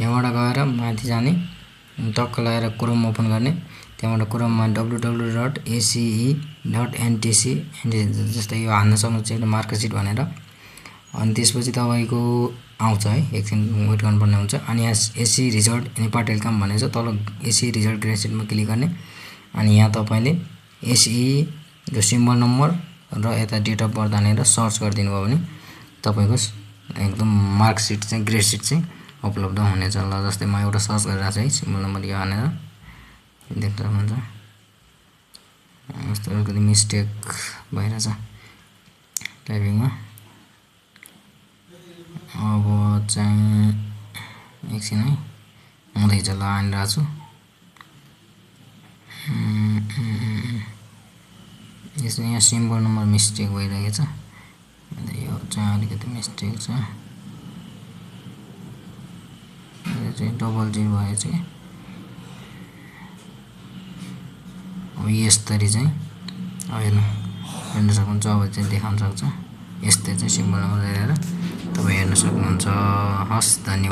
यहाँबाट गएर माथि जाने, टक्क लगाएर क्रोम ओपन गर्ने, त्यहाँबाट क्रोममा www.ace.ntc जस्तै यो हाल्न सक्नुहुन्छ मार्कसिट भनेर। अनि त्यसपछि तपाईको आउँछ है, एकछिन वेट गर्नुपर्ने हुन्छ। अनि यहाँ एसी रिजल्ट नेपाल टेलिकम भनेको छ, तल एसी रिजल्ट ग्रेसिटमा क्लिक गर्ने। अनि यहाँ तपाईले एसी जो सिम्बल नम्बर र यता डेट अफ बर्थ हालेर सर्च गरिदिनु भयो भने तपाईको एकदम मार्कसिट चाहिँ ग्रेसिट चाहिँ उपलब्ध हुनेछ। ल जस्तै म एउटा सर्च गरिरहेको छु है, सिम्बल नम्बर यो हालेर देख्न सक्नुहुन्छ। यस्तो अलिकति मिस्टेक भइरहेछ टाइपिङमा। अब चाहिँ एकछिन है, हुँदैछ, ल हालिरहेको छु। यसमा यहाँ सिम्बल नम्बर मिस्टेक भइरहेको छ, यो चाहिँ अलिकति मिस्टेक छ, यो चाहिँ डबल 0 भएछ कि। अब यसरी चाहिँ हेर्न सक्नुहुन्छ। अब चाहिँ देखाउन सक्छ, यस्तै चाहिँ सिम्बल नम्बर हेरेर तपाईँ हेर्न सक्नुहुन्छ। हस्, धन्यवाद।